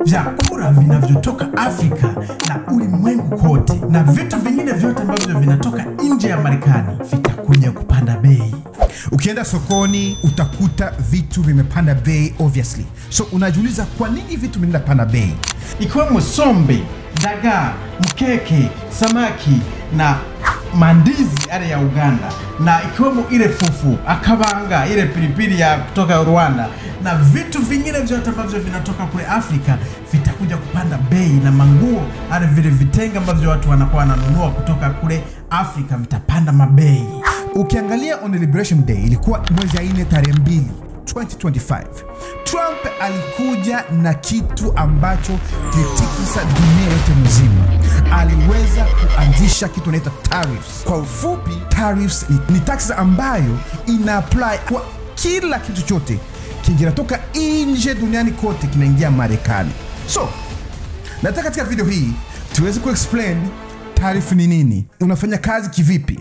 Vyakula vinavyotoka Afrika na ulimwengu kote na vitu vingine vyote ambavyo vinatoka nje ya Marekani vitakuja kupanda bei. Ukienda sokoni utakuta vitu vimepanda bei obviously. So unajiuliza kwa nini vitu vinapanda bei? Ikiwemo sombe, dagaa, mkeke, samaki na mandizi yale ya Uganda, na ikiwemo ile fufu, akabanga, ile pilipili ya kutoka Rwanda na vitu vingine vyote ambavyo vinatoka kule Afrika vitakuja kupanda bei, na manguo hata vile vitenga ambavyo watu wanakuwa wananunua kutoka kule Afrika vitapanda mabei. Ukiangalia on the Liberation Day ilikuwa mwezi wa 4 tarehe 2 2025. Trump alikuja na kitu ambacho kilitikisa dunia yote mzima. Aliweza kuanzisha kitu inaitwa tariffs. Kwa ufupi, tariffs ni taxes ambayo ina apply kwa kila kitu chote kinatoka nje duniani kote kinaingia Marekani. So, nataka katika video hii tuweze kuexplain tariff ni nini, unafanya kazi kivipi,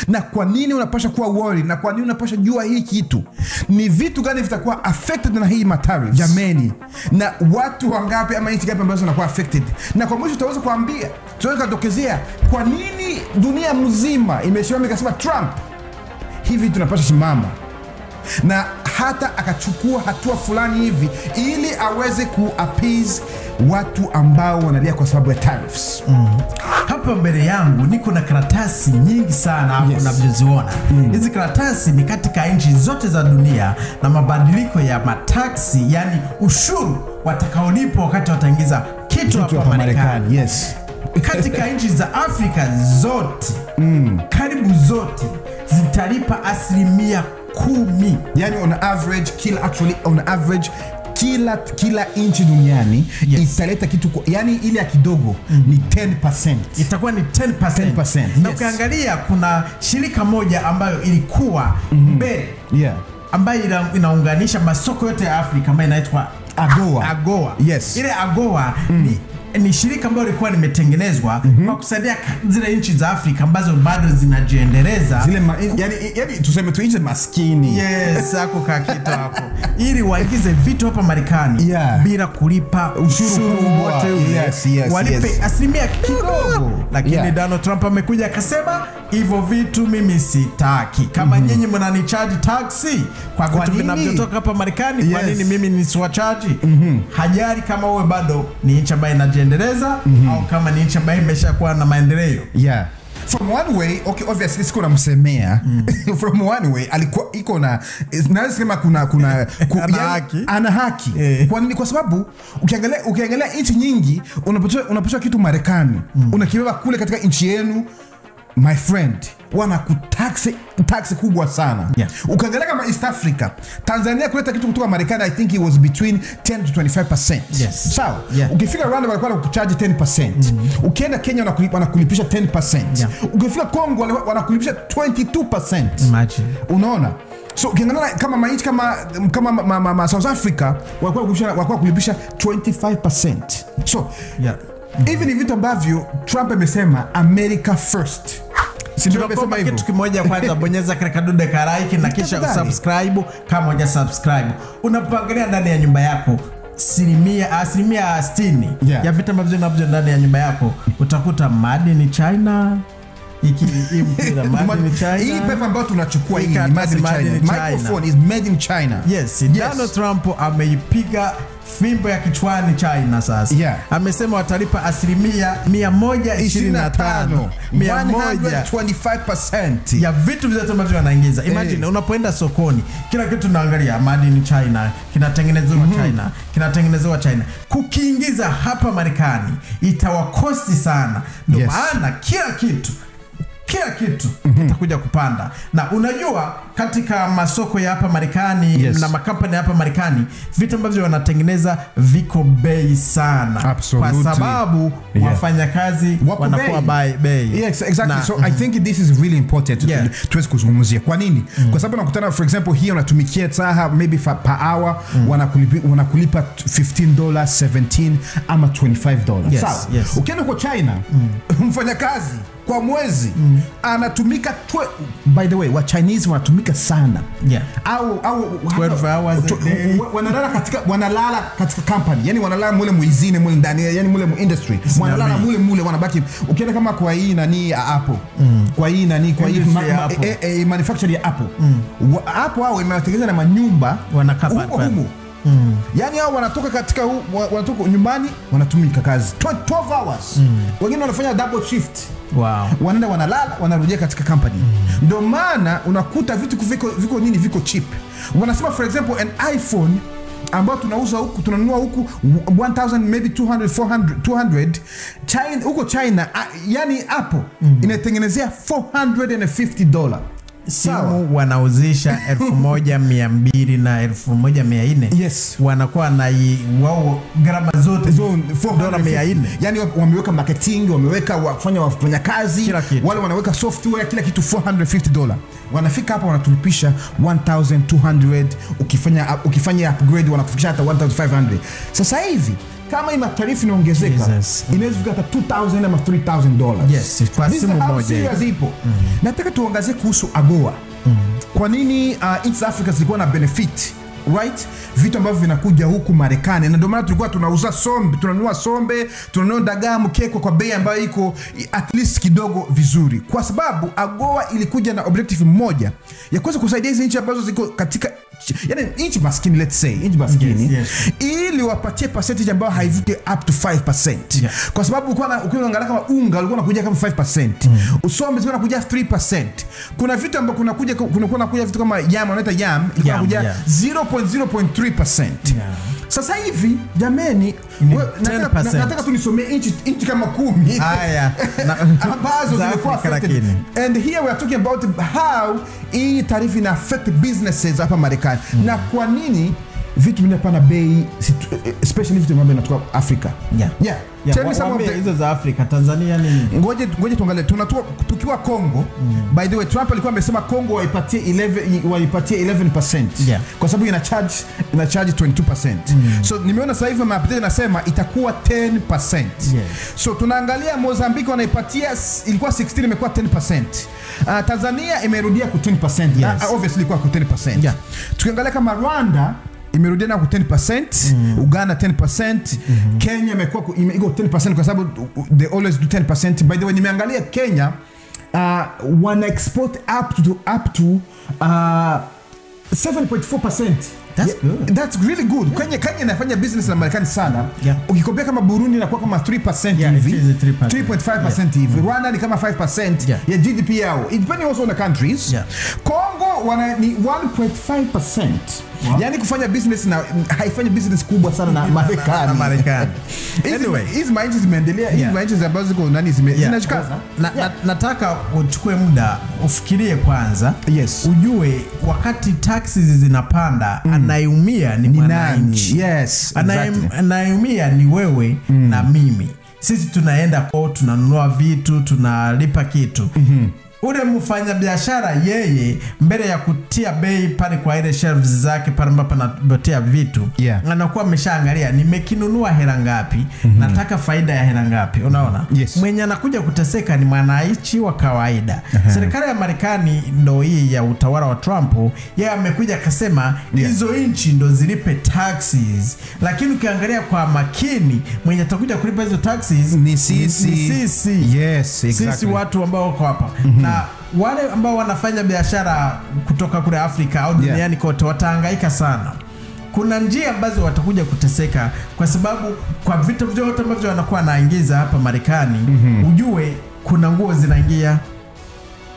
na kwa nini unapasha kuwa worried, na kwa nini unapasha jua hii kitu. Ni vitu gani vitakuwa affected na hii matariffs jameni, na watu wangapi ama nchi ngapi ambazo zinakuwa affected. Na kwa mwisho tutaweza kuambia, tutaweza kudokezea kwa nini dunia mzima imesimama ikasema Trump hivi tunapasha simama, na hata akachukua hatua fulani hivi ili aweze ku-appease watu ambao wanalia kwa sababu ya tariffs. Hapa mbele yangu niko na karatasi nyingi sana hapo unavyoziona. Hizi karatasi ni katika nchi zote za dunia na mabadiliko ya mataksi, yani ushuru watakaolipa wakati wataingiza kitu hapa Marekani. Yes. Katika nchi za Afrika zote, karibu zote zitalipa 10%. Yani on average, kila nchi duniani italeta kitu, yani ile ya kidogo ni 10%. Itakuwa ni 10%. 10%. Na ukiangalia kuna shirika moja ambayo ilikuwa mbele, ambayo inaunganisha masoko yote ya Afrika ambayo inaitwa AGOA. AGOA. Yes. Ile AGOA ni shirika ambalo lilikuwa limetengenezwa kwa kusaidia zile nchi za Afrika ambazo bado zinajiendeleza. Zile yani tuseme tu nchi maskini. Yes, hako kakitu hapo. Ili waingize vitu hapa Marekani bila kulipa ushuru wote ule. Yes, yes, walipe asilimia kidogo. Lakini Donald Trump amekuja akasema hivyo vitu mimi sitaki. Kama nyinyi mnanicharge taxi kwa vitu vinavyotoka hapa Marekani, kwa nini mimi nisiwacharge? Hajali kama wewe bado ni nchi ambayo inajiendeleza au kama ni nchi ambayo imeshakuwa na maendeleo. Yeah. From one way, okay, obviously siko namsemea. From one way alikuwa iko na naweza sema kuna ana haki. Kwa nini? Kwa sababu ukiangalia nchi nyingi unapotoa kitu Marekani, unakibeba kule katika nchi yenu, my friend, wanakutax tax kubwa sana. Ukiangalia kama East Africa, Tanzania kuleta kitu kutoka Marekani, I think it was between 10 to 25%. Yes. Sawa. Ukifika Rwanda walikuwa wanakucharge 10%. Ukienda Kenya wanakulipisha 10%. Ukifika Kongo wanakulipisha 22%. Imagine. Unaona? So ukiangalia kama manchi kama South Africa walikuwa kulipisha 25%. So hivi ni vitu ambavyo Trump amesema America first. Tunaomba kitu kimoja kwanza, bonyeza kile kadude ka like na kisha usubscribe kama huja subscribe. Unapoangalia ndani ya nyumba yako 60% ya vitu ambavyo unavyo ndani ya nyumba yako utakuta made in China. Hii mpira made in China. Hii pepa ambayo tunachukua hii ni made in China. Microphone is made in China. Yes, Donald Trump ameipiga fimbo ya kichwani China sasa. Amesema watalipa 125%. 125% ya vitu vyote ambavyo wanaingiza. Imagine unapoenda sokoni, kila kitu unaangalia made in China, kinatengenezwa China, kinatengenezwa China. Kukiingiza hapa Marekani itawakosti sana. Ndio maana kila kitu kitakuja kupanda. Na unajua katika masoko ya hapa Marekani na makampani hapa Marekani, vitu ambavyo wanatengeneza viko bei sana. Absolutely. Kwa sababu wafanyakazi wanakuwa bei. Yes, exactly. Na, so I think this is really important tuweze kuzungumzia. Kwa nini? Kwa sababu unakutana for example here unatumikia saa maybe per hour wanakulipa $15, $17 ama $25. Yes, sawa. Yes. Ukienda kwa China, mfanyakazi kwa mwezi anatumika by the way wa Chinese wanatumika sana. Au 12 hours a day. Wanalala katika company, yani wanalala mule muizini mule ndani, yani mule mu industry wanalala mule wanabaki. Ukienda kama kwa hii nani Apple, kwa hii nani, kwa hii manufacturing ya Apple, Apple hao imewatengeneza na manyumba wanakaa humo. Yani hao wanatoka katika wanatoka nyumbani wanatumika kazi 12 hours. Wengine wanafanya double shift. Wow. Wanaenda wanalala wanarudia katika company. Ndio maana unakuta vitu viko nini, viko cheap. Wanasema for example an iPhone ambao tunauza huku, tunanunua huku 1000 maybe 200 400 200 China, huko China yani Apple inatengenezea $450. Simu wanauzisha 1200 na 1400. Yes. Wanakuwa na wao gharama zote $400. Yani wameweka marketing, wameweka wafanya kazi, wale wanaweka software, kila kitu $450. Wanafika hapa wanatulipisha 1200, ukifanya upgrade wanakufikisha hata 1500. Sasa hivi kama ima tarifu inaongezeka, inaweza kufika hata $2000 ama $3000. Yes, kwa simu moja. Nataka tuangazie kuhusu AGOA. Kwa nini East Africa zilikuwa na benefit, right? Vitu ambavyo vinakuja huku Marekani, na ndio maana tulikuwa tunauza sombe, tunanunua sombe, tunanunua dagaa, mkeko kwa bei ambayo iko at least kidogo vizuri. Kwa sababu AGOA ilikuja na objective moja ya kuweza kusaidia hizi nchi ambazo ziko katika, yani nchi maskini, let's say nchi maskini, yes. Ili wapatie percentage ambayo haivuki up to 5%. Kwa sababu ukiwa unaangalia kama unga ulikuwa unakuja kama 5%, usombe ulikuwa unakuja 3%. Kuna vitu ambavyo kuna vitu kama yam, wanaita yam, ilikuwa inakuja 0.0.3%. Sasa hivi jameni, nataka tunisomee nchi kama 10 haya ambazo zimekuwa affected. And here we are talking about how hii tarifu ina affect businesses hapa Marekani. Na kwa nini vitu vinapanda bei, especially vitu ambavyo vinatoka Afrika. Tell me some of the hizo za Afrika, Tanzania nini? Ngoje tuangalie. Tukiwa Kongo, by the way Trump alikuwa amesema Kongo waipatie 11% kwa sababu ina charge 22%. So nimeona sasa hivi maupdate inasema itakuwa 10%. So tunaangalia Mozambique wanaipatia, ilikuwa 16 imekuwa 10%. Tanzania imerudia ku 10%. Obviously ilikuwa ku 10%. Tukiangalia kama Rwanda imerudia na ku 10%, Uganda 10%, Kenya imekuwa iko 10% kwa sababu they always do 10%. By the way nimeangalia Kenya wana export up to 7.4%. That's good. That's really good. Kenya inafanya business na Marekani sana. Ukikompea kama Burundi inakuwa kama 3% hivi. 3.5% hivi. Rwanda ni kama 5% ya GDP yao. It depending also on the countries. Congo wana ni 1.5%. Yani kufanya business na haifanyi business kubwa sana na Marekani. Anyway, hizi manchi zimeendelea, hizi manchi ambazo ziko nani zinashikaza. Nataka uchukue muda ufikirie kwanza. Yes. Ujue wakati taxes zinapanda anayeumia ni mwananchi. Yes, exactly. Anayeumia ni wewe na mimi. Sisi tunaenda kwa tunanunua vitu, tunalipa kitu. Ule mfanya biashara yeye mbele ya kutia bei pale kwa ile shelves zake pale ambapo anabotea vitu, anakuwa ameshaangalia nimekinunua hela ngapi, nataka faida ya hela ngapi, unaona? Mwenye anakuja kuteseka ni mwananchi wa kawaida. Serikali ya Marekani ndo hii ya utawala wa Trump, yeye amekuja akasema hizo nchi ndo zilipe taxes, lakini ukiangalia kwa makini mwenye atakuja kulipa hizo taxes ni sisi. Yes, exactly. Sisi watu ambao wako hapa. Na wale ambao wanafanya biashara kutoka kule Afrika au duniani kote watahangaika sana. Kuna njia ambazo watakuja kuteseka kwa sababu kwa vitu vyote ambavyo wanakuwa wanaingiza hapa Marekani, ujue kuna nguo zinaingia,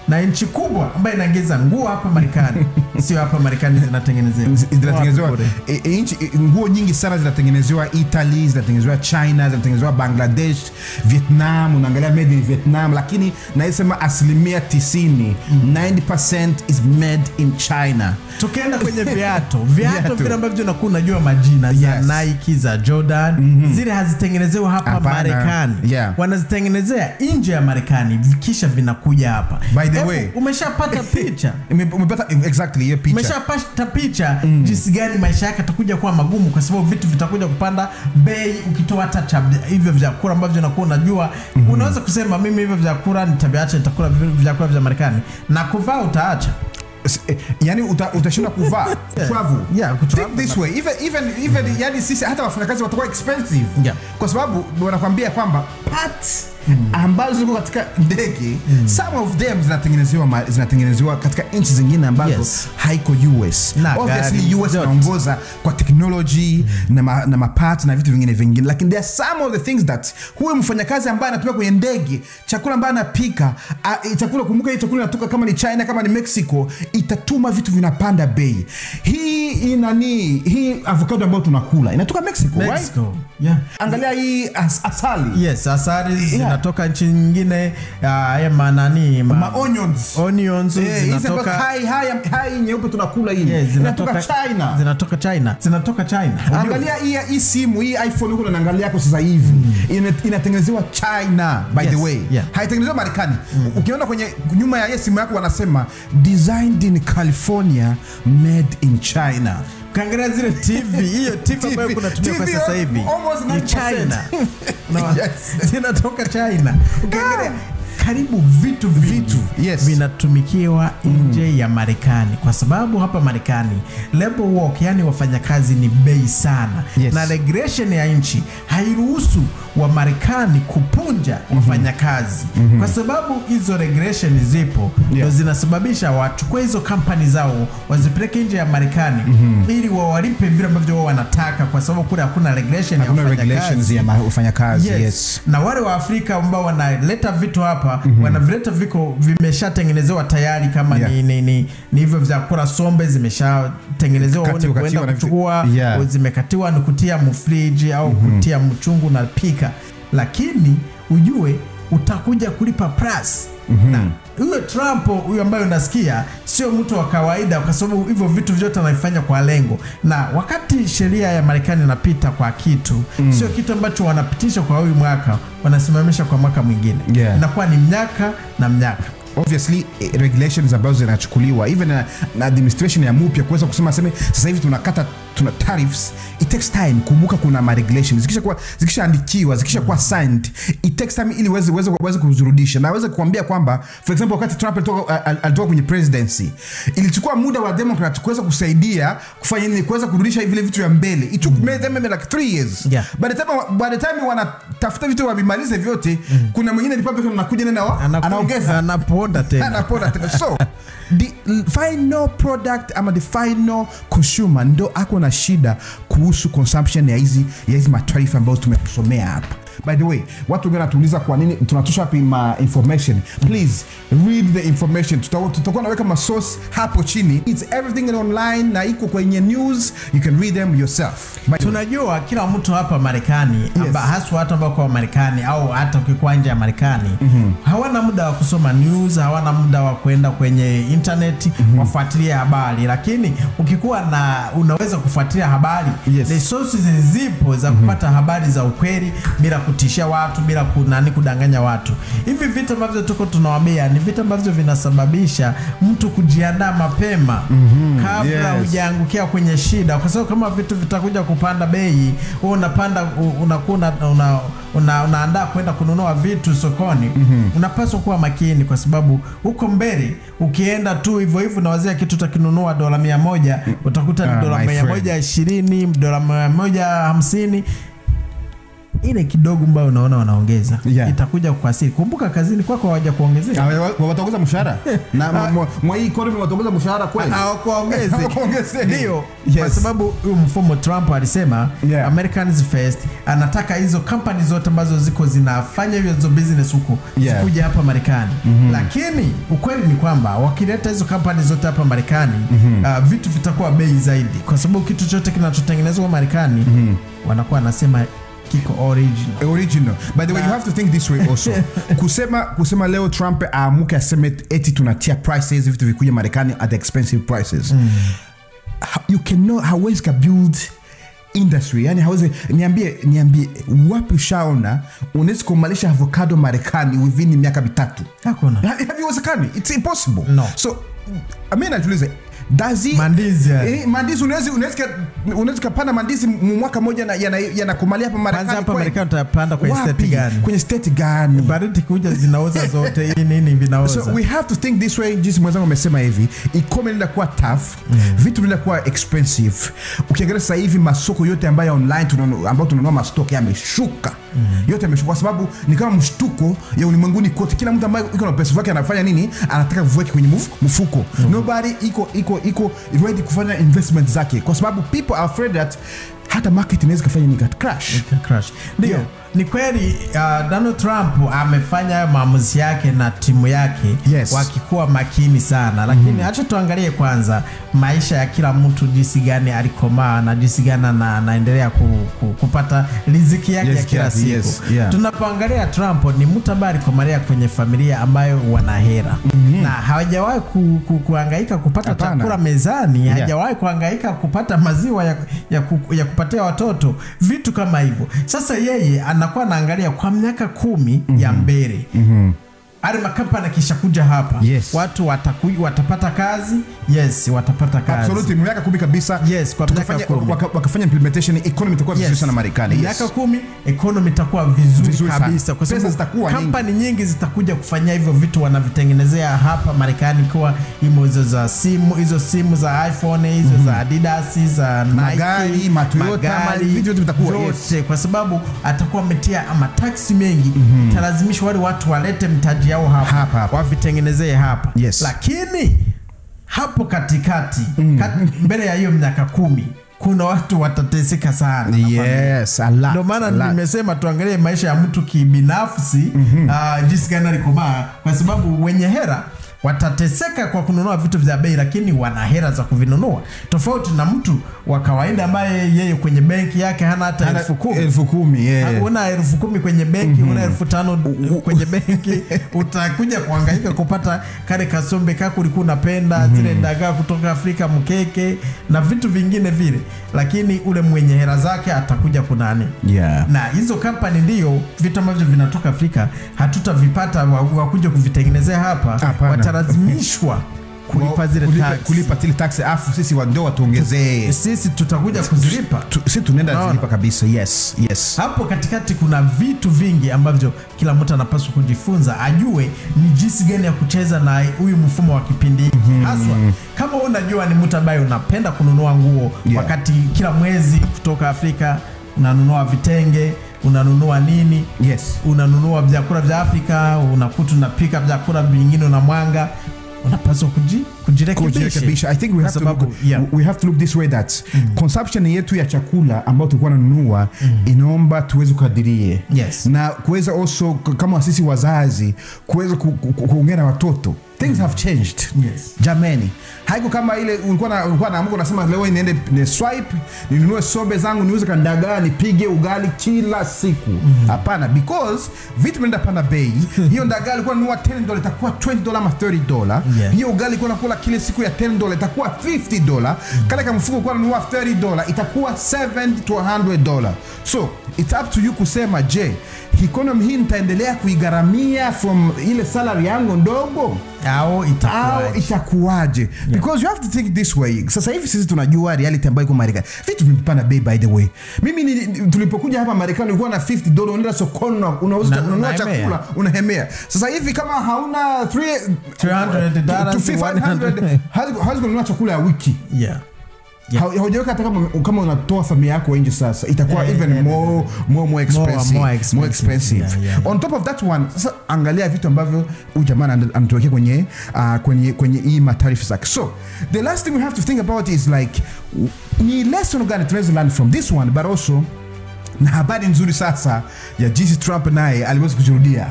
na nchi kubwa ambayo inaingiza nguo hapa Marekani sio hapa Marekani zinatengenezewa. Nchi nguo nyingi sana zinatengenezewa Italy, zinatengenezewa China, zinatengenezewa Bangladesh, Vietnam. Unaangalia made in Vietnam, lakini naisema 90%, 90% is made in China. Tukienda kwenye viatu vile ambavyo unakuwa unajua majina za Nike, za Jordan, zile hazitengenezewa hapa Marekani. Wanazitengenezea nje ya Marekani kisha vinakuja hapa. By the way, umeshapata picha. Umepata exactly hiyo picha. Umeshapata picha jinsi gani maisha yako yatakuja kuwa magumu, kwa sababu vitu vitakuja kupanda bei. Ukitoa hata hivyo vyakula ambavyo unakuwa unajua, unaweza kusema mimi hivyo vyakula nitaviacha, nitakula vyakula vya Marekani, na kuvaa utaacha. Yani utashinda kuvaa travel. Yeah, think this way, even yani sisi hata wafanyakazi watakuwa expensive. Kwa sababu wanakuambia kwamba parts ambazo ziko katika ndege, some of them zinatengenezewa katika nchi zingine ambazo haiko US. Na obviously US inaongoza kwa technology na maparts na vitu vingine vingine, lakini there are some of the things that huyo mfanyakazi ambaye anatumia kwenye ndege, chakula ambaye anapika, chakula, kumbuka hii chakula inatoka kama ni China, kama ni Mexico, itatuma vitu vinapanda bei. Hii nani, hii avocado ambayo tunakula inatoka Mexico, right? Yeah. Angalia hii asali. Yes, asali zinatoka nchi nyingine, manani ma onions. Onions zinatoka hai nyeupe tunakula hii. Zinatoka China. Zinatoka China. Zinatoka China. Angalia hii simu, hii iPhone uko unaangalia yako sasa hivi. Inatengenezewa China, by the way. Haitengenezewa Marekani. Ukiona kwenye nyuma ya simu yako wanasema designed in California, made in China. Ukiangalia zile TV, hiyo TV ambayo kunatumia kwa sasa hivi ni China. Zinatoka China. Ukiangalia karibu vitu vinatumikiwa nje ya Marekani, kwa sababu hapa Marekani labor work, yani wafanyakazi ni bei sana. Na regulation ya nchi hairuhusu wa Marekani kupunja wafanyakazi. Kwa sababu hizo regulation zipo, ndio zinasababisha wachukue hizo company zao wazipeleke nje ya Marekani ili wawalipe vile ambavyo wao wanataka, kwa sababu kule hakuna regulation ya wafanyakazi. Ya wafanyakazi. Na wale wa Afrika ambao wanaleta vitu hapa, wanavileta viko vimeshatengenezewa tayari, kama ni hivyo vyakula sombe zimeshatengenezewa, wewe kwenda kuchukua, zimekatiwa ni kutia mfriji au kutia mchungu na pika, lakini ujue utakuja kulipa price. Na huyo Trump huyo ambaye unasikia sio mtu wa kawaida, kwa sababu hivyo vitu vyote anafanya kwa lengo. Na wakati sheria ya Marekani inapita kwa kitu, sio kitu ambacho wanapitisha kwa huyu mwaka, wanasimamisha kwa mwaka mwingine. Inakuwa ni miaka na miaka. Obviously regulations ambazo zinachukuliwa even na administration ya mpya kuweza kusema sema sasa hivi tunakata, tuna tariffs, it takes time. Kumbuka kuna ma regulations zikishaandikiwa, zikishakuwa signed, it takes time ili uweze kuzirudisha. Na naweza kukuambia kwamba for example wakati Trump alitoka kwenye presidency, ilichukua muda wa Democrat kuweza kusaidia kufanya nini, kuweza kurudisha vile vitu vya mbele. It took them maybe like 3 years. By the time wanatafuta vitu wamemalize vyote, kuna mwingine Republican anakuja na anaongeza, anaponda tena. Anaponda tena. So the final product ama the final consumer ndo ako na shida kuhusu consumption ya hizi matarifa ambazo tumekusomea hapa. By the way, watu wengine wanatuuliza kwa nini tunatosha wapi ma information. Please read the information. Tutakuwa naweka ma source hapo chini. It's everything online na iko kwenye news. You can read them yourself. Tunajua kila mtu hapa Marekani, haswa watu ambao kwa Marekani au hata ukikuwa nje ya Marekani, hawana muda wa kusoma news, hawana muda wa kwenda kwenye internet wafuatilie habari. Lakini ukikuwa na unaweza kufuatilia habari, the sources zipo za kupata habari za ukweli bila kutishia watu, bila kudanganya watu. Hivi vitu ambavyo tuko tunawaambia ni vitu ambavyo vinasababisha mtu kujiandaa mapema kabla hujaangukia kwenye shida, kwa sababu kama vitu vitakuja kupanda bei, wewe unapanda, unakuwa unaandaa kwenda kununua vitu sokoni, unapaswa kuwa makini, kwa sababu huko mbele ukienda tu hivyo hivyo unawazia kitu utakinunua $100, utakuta ni $120, $150. Ile kidogo ambayo unaona wanaongeza itakuja kukuasiri. Kumbuka kazini kwako hawaja kuongezea. Wataongeza mshahara. Na mwa hii economy wataongeza mshahara kweli? Hawakuongezi. Ndio, kwa sababu huyu mfumo Trump alisema Americans first, anataka hizo company zote ambazo ziko zinafanya hizo business huko zikuje hapa Marekani. Lakini ukweli ni kwamba wakileta hizo company zote hapa Marekani, vitu vitakuwa bei zaidi, kwa sababu kitu chochote kinachotengenezwa Marekani wanakuwa wanasema kiko original. By the way, you have to think this way also. Kusema leo Trump aamuke aseme eti tunatia prices vitu vikuja Marekani at expensive prices. You cannot, hawezi ka build industry. Yani hawezi niambie wapi ushaona unaweza kumalisha avocado Marekani within miaka 3? Hakuna. Haviwezekani. It's impossible. No. So I mean najiuliza, does he mandizi mandizi unaweza kupanda mandizi mwaka mmoja na yanakumalia hapa Marekani? Kwanza hapa Marekani utapanda kwenye state gani? Kwenye state gani? Baridi kuja zinaoza zote, hii nini vinaoza. So we have to think this way. Jinsi mwenzangu amesema hivi, economy inaenda kuwa tough, vitu vinaenda kuwa expensive. Ukiangalia sasa hivi masoko yote ambayo online ambayo tunanunua mastock yameshuka. Yote yameshuka kwa sababu ni kama mshtuko ya ulimwenguni kote. Kila mtu ambaye iko na pesa yake anafanya nini? Anataka vuweke kwenye mfuko. Nobody iko ready kufanya investment zake kwa sababu people are afraid that hata market inaweza kufanya ni crash. Ndio. Yeah. Ni kweli Donald Trump amefanya maamuzi yake na timu yake wakikuwa makini sana, lakini acha tuangalie kwanza maisha ya kila mtu jinsi gani alikomaa na jinsi gani anaendelea kupata riziki yake ya kila siku. Yes. Yeah. Tunapoangalia Trump ni mtu ambaye alikomalia kwenye familia ambayo wana hela na hawajawahi kuhangaika kupata chakula mezani, hajawahi kuhangaika kupata maziwa ya kupatia watoto, vitu kama hivyo. Sasa yeye anakuwa anaangalia kwa miaka 10 ya mbele. Ale makampani kisha kuja hapa, watu watapata kazi. Yes, watapata kazi. Absolutely, miaka 10 kabisa. Yes, kwa miaka 10. Wakafanya implementation, economy itakuwa vizuri sana Marekani. Miaka 10 economy itakuwa vizuri kabisa kwa sababu kampani nyingi zitakuja kufanya hivyo vitu wanavitengenezea hapa Marekani, kwa hizo za simu, hizo simu za iPhone, hizo za Adidas, za Nike, magari, Toyota, vitu vyote vitakuwa yote, kwa sababu atakuwa ametia ama tax mengi, italazimishwa wale watu walete mtaji yao hapa wavitengenezee hapa. Lakini hapo katikati mbele ya hiyo miaka 10 kuna watu watateseka sana. Yes, a lot. Ndio maana nimesema tuangalie maisha ya mtu kibinafsi, jinsi gani alikomaa, kwa sababu wenye hera watateseka kwa kununua vitu vya bei, lakini wana hera za kuvinunua, tofauti na mtu wa kawaida ambaye yeye kwenye benki yake hana hata 10,000. 10,000, yeah. Una 10,000 kwenye benki, una 5,000 kwenye benki, utakuja kuhangaika kupata kale kasombe kako ulikuwa unapenda, zile dagaa kutoka Afrika, mkeke na vitu vingine vile, lakini ule mwenye hera zake atakuja kunani. Na hizo company ndio vitu ambavyo vinatoka Afrika hatutavipata wakuja kuvitengenezea hapa, watalazimishwa kulipa zile tax, kulipa zile tax, afu sisi ndio watuongezee, sisi tutakuja kuzilipa, sisi tunaenda zilipa kabisa. Yes, yes. Hapo katikati kuna vitu vingi ambavyo kila mtu anapaswa kujifunza, ajue ni jinsi gani ya kucheza na huyu mfumo wa kipindi hiki. Haswa kama unajua ni mtu ambaye unapenda kununua nguo wakati kila mwezi kutoka Afrika unanunua vitenge, unanunua nini, unanunua vyakula vya Afrika, unakuta unapika vyakula vingine unamwanga, unapaswa kujirekebisha. I think we have to look this way that consumption yetu ya chakula ambayo tulikuwa tunanunua inaomba tuweze kukadirie. Na kuweza also kama sisi wazazi kuweza kuongea na watoto. Things have changed. Jamani, haiko kama ile ulikuwa naamka unasema leo niende ni swipe ninunue sombe zangu niuze kandagaa nipige ugali kila siku. Hapana, because vitu vinaenda panda bei. Hiyo ndagaa ilikuwa nanunua $10 itakuwa $20 ama $30. Hiyo ugali ilikuwa nakula kila siku ya $10 itakuwa $50. Kale kama mfuko ulikuwa unanunua $30 itakuwa $70 to $100. So it's up to you kusema, je, economy hii nitaendelea kuigaramia from ile salary yangu ndogo au itakuwaje? Because you have to think this way. Sasa hivi sisi tunajua reality ambayo iko Marekani. Vitu vimepanda bei, by the way. Mimi tulipokuja hapa Marekani ulikuwa na $50 unaenda sokoni unauza unanunua chakula unahemea. Sasa hivi kama hauna $300 to $500 hauwezi kununua chakula ya wiki. Haujaweka hata kama unatoa familia yako nje, sasa itakuwa even more expensive. More expensive. On top of that one, sasa angalia vitu ambavyo huyu jamaa anatuwekea kwenye hii matarifa zake. So the last thing we have to think about is like ni lesson gani tunaweza learn from this one, but also na habari nzuri sasa ya jinsi Trump naye aliweza kujirudia.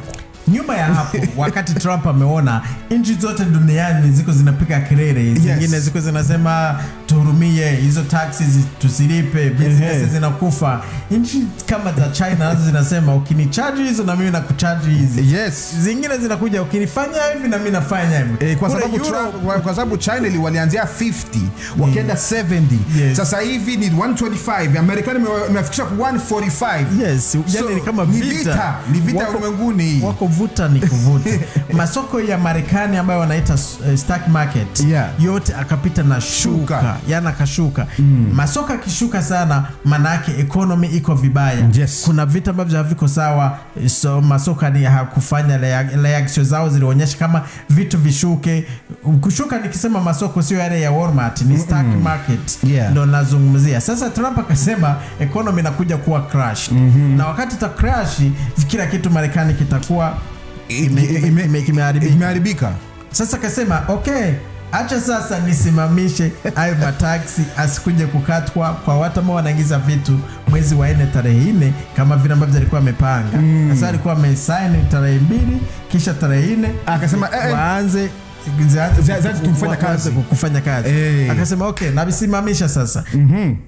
Nyuma ya hapo, wakati Trump ameona nchi zote duniani ziko zinapiga kelele, zingine ziko zinasema Tuhurumie, hizo taxes tusilipe, businesses zinakufa. Nchi kama za China nazo zinasema ukinicharge hizo na mimi nakucharge hizi. Yes. Zingine zinakuja ukinifanya hivi na mimi nafanya hivi. Kwa sababu kwa sababu China walianzia 50 wakaenda 70. Yes. Sasa hivi ni 125. Amerikani imefikisha 145. Yes, so, yani ni kama vita. Ni vita ulimwenguni. Wako vuta ni kuvuta. Masoko ya Marekani ambayo wanaita stock market, yote akapita na shuka. Yana akashuka. Masoko akishuka sana manake economy iko vibaya. Yes. Kuna vita ambavyo haviko sawa, so masoko ni hakufanya reaction zao zilionyesha kama vitu vishuke. Kushuka nikisema masoko sio yale ya Walmart, ni stock market. Ndio nazungumzia. Sasa Trump akasema economy inakuja kuwa crash. Na wakati ta crash kila kitu Marekani kitakuwa imeharibika. Sasa akasema okay, acha sasa nisimamishe hayo mataksi asikuje kukatwa kwa watu ambao wanaingiza vitu mwezi wa 4 tarehe 4 kama vile ambavyo alikuwa amepanga. Sasa alikuwa amesign tarehe 2 kisha tarehe 4 akasema waanze kufanya kazi. Akasema okay, nabisimamisha sasa.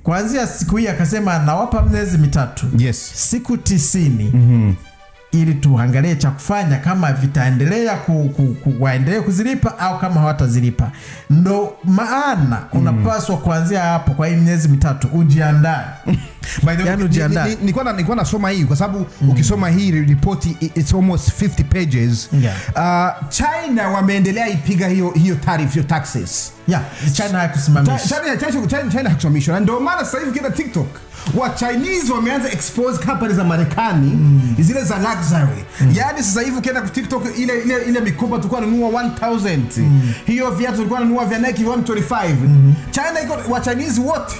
Kuanzia siku hii akasema nawapa miezi mitatu. Yes. Siku 90. Ili tuangalie cha kufanya kama vitaendelea waendelee kuzilipa au kama hawatazilipa. Ndo maana unapaswa kuanzia hapo kwa hii miezi mitatu ujiandae. By the way, nilikuwa nasoma hii kwa sababu ukisoma hii report it's almost 50 pages. China wameendelea ipiga hiyo tariff, hiyo taxes. Yeah, China hakusimamisha. China hakusimamisha. Na ndio maana sasa hivi kila TikTok wa Chinese wameanza expose companies za Marekani, zile za luxury. Yaani sasa hivi ukienda ku TikTok ile mikoba tulikuwa tunanunua 1000. Hiyo viatu tulikuwa tunanunua vya Nike 125. China iko wa Chinese wote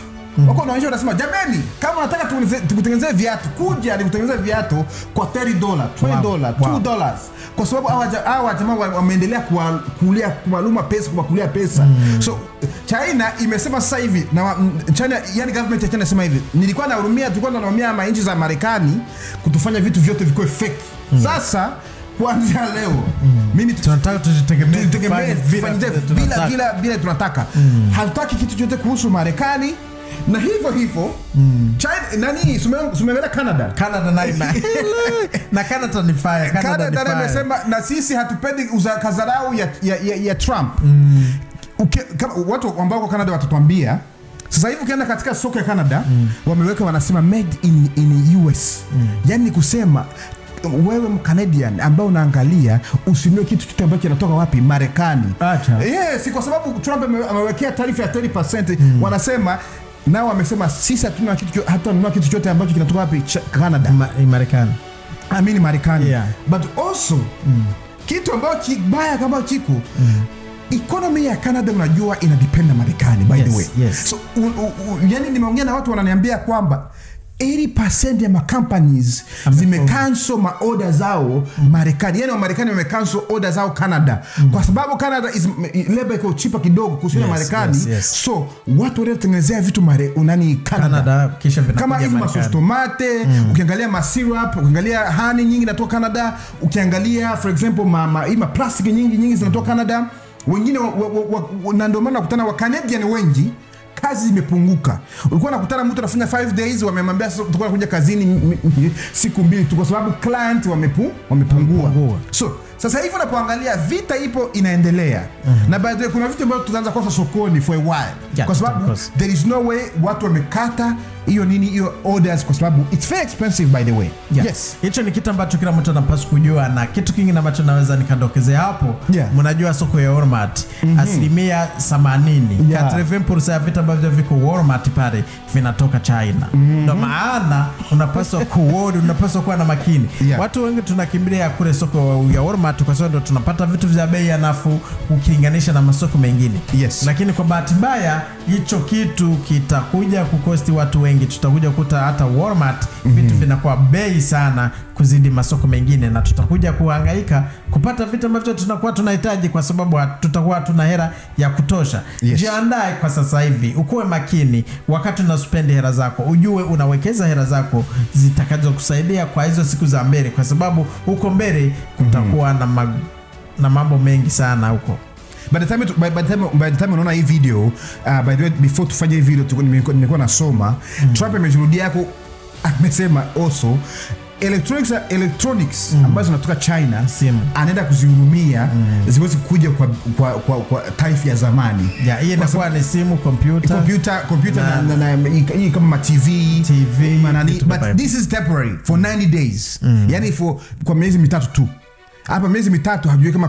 wako wanaonyesha, wanasema jamani, kama unataka tukutengenezee viatu, kuja nikutengenezee viatu kwa $30, $20, $2. Kwa sababu hawa jamaa wameendelea kulia kumaluma pesa, kuwakulia pesa. So China imesema sasa hivi, na China, yani government ya China inasema hivi, nilikuwa nahurumia, tulikuwa tunaumia manchi za Marekani kutufanya vitu vyote vikue fake. Sasa kuanzia leo mimi tunataka tujitegemee bila tunataka. Hatutaki kitu chochote kuhusu Marekani. Na hivyo hivyo China nani sumeangalia Canada. Canada na Canada ni fire. Canada imesema na sisi hatupendi kazarau ya Trump. Kama watu ambao kwa Canada watatuambia sasa hivi ukienda katika soko ya Canada wameweka wanasema made in US. Yaani kusema wewe Mcanadian ambao unaangalia usinunue kitu chochote ambacho kinatoka wapi? Marekani. Acha. Yes, kwa sababu Trump amewekea tarifa ya 30%. Wanasema nao wamesema sisi hatuna kitu, hatununua kitu chochote ambacho kinatoka wapi? Canada. Marekani. I mean Marekani. Yeah. But also kitu ambacho kibaya kama chiko economy ya Canada unajua ina depend na Marekani, by the way. Yes. So yani nimeongea na watu wananiambia kwamba 80% ya ma companies zimecancel ma order zao Marekani. Yani wa Marekani wamecancel order zao Canada. Kwa sababu Canada is labor iko cheaper kidogo kushinda Marekani. Yes. So watu wanatengenezea vitu unani Canada kisha vinakuja kama hivi Marekani. Kama tomate, ukiangalia ma syrup, ukiangalia honey nyingi inatoka Canada, ukiangalia for example ma plastic nyingi zinatoka Canada. Wengine na ndio maana nakutana wa Canadian wengi kazi imepunguka. Ulikuwa unakutana mtu anafanya 5 days, wamemwambia sasa tutakuwa tunakuja kazini siku 2 tu kwa sababu client wamepungua. So sasa hivi unapoangalia vita ipo inaendelea. Na by the way kuna vitu ambavyo tutaanza kosa sokoni for a while. Yeah, kwa sababu there is no way watu wamekata hiyo nini hiyo orders kwa sababu it's very expensive by the way. Yeah. Yes. Hicho ni kitu ambacho kila mtu anapaswa kujua, na kitu kingine ambacho naweza nikadokezea hapo, mnajua soko ya Walmart 80% 80% ya vitu ambavyo viko Walmart pale vinatoka China. Ndio maana unapaswa kuwodi, unapaswa kuwa na makini. Watu wengi tunakimbilia kule soko ya Walmart kwa sababu ndio tunapata vitu vya bei ya nafuu ukilinganisha na masoko mengine. Yes. Lakini kwa bahati mbaya hicho kitu kitakuja kukosti watu wengi. Tutakuja kukuta hata Walmart vitu vinakuwa bei sana kuzidi masoko mengine, na tutakuja kuhangaika kupata vitu ambavyo tunakuwa tunahitaji kwa sababu tutakuwa tuna hela ya kutosha. Yes. Jiandae kwa sasa hivi, ukuwe makini wakati unaspend hela zako, ujue unawekeza hela zako zitakazokusaidia kwa hizo siku za mbele, kwa sababu huko mbele kutakuwa na mambo mengi sana huko. By the time unaona hii video, by the way, before tufanye hii video nilikuwa nasoma Trump amejirudia yako, amesema also electronics ambazo zinatoka China Simu. Anaenda kuzihurumia ziwezi kuja kwa tariff ya zamani. Yeah, hii inakuwa ni simu, kompyuta. Computer na hii kama ma TV, TV, manani, vitu but kama hivyo. this is temporary for 90 days, yani for kwa miezi 3 tu. Hapa miezi 3 hajui kama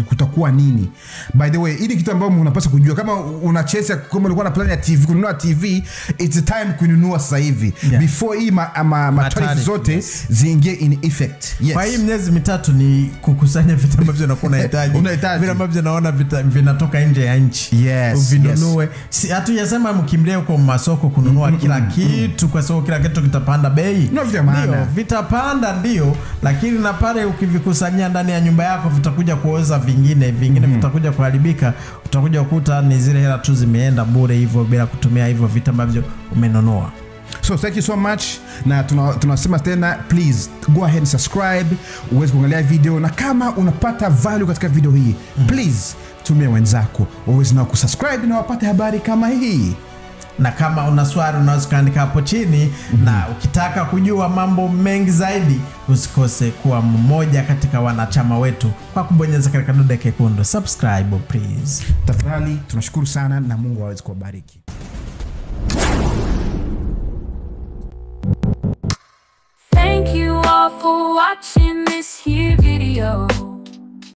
kutakuwa nini. By the way, ili kitu ambayo unapaswa kujua, kama una chance, kama ulikuwa na plan ya TV, kununua TV, it's time kununua sasa hivi before hii ma tariff tariff, zote ziingie in effect, yes. Kwa hii miezi 3 ni kukusanya vitu ambavyo unakuwa unahitaji. Unahitaji. Vile ambavyo naona vinatoka nje ya nchi. Uvinunue. Si hatujasema mkimbilie huko masoko kununua kila kitu kwa sababu kila kitu kitapanda bei. No, vya maana. Ndio, vitapanda ndio, lakini na pale ukivikusanyia ndani ya nyumba yako vitakuja kuoza, vingine vitakuja kuharibika, utakuja kukuta ni zile hela tu zimeenda bure hivyo bila kutumia hivyo vitu ambavyo umenunua. So thank you so much, na tunasema tena, please go ahead and subscribe uweze kuangalia video, na kama unapata value katika video hii, please tumia wenzako waweze nao kusubscribe na wapate habari kama hii. Na kama una swali unaweza ukaandika hapo chini, na ukitaka kujua mambo mengi zaidi usikose kuwa mmoja katika wanachama wetu kwa kubonyeza katika dude kekundu subscribe, please. Tafadhali, tunashukuru sana na Mungu aweze kuwabariki. Thank you all for watching this here video.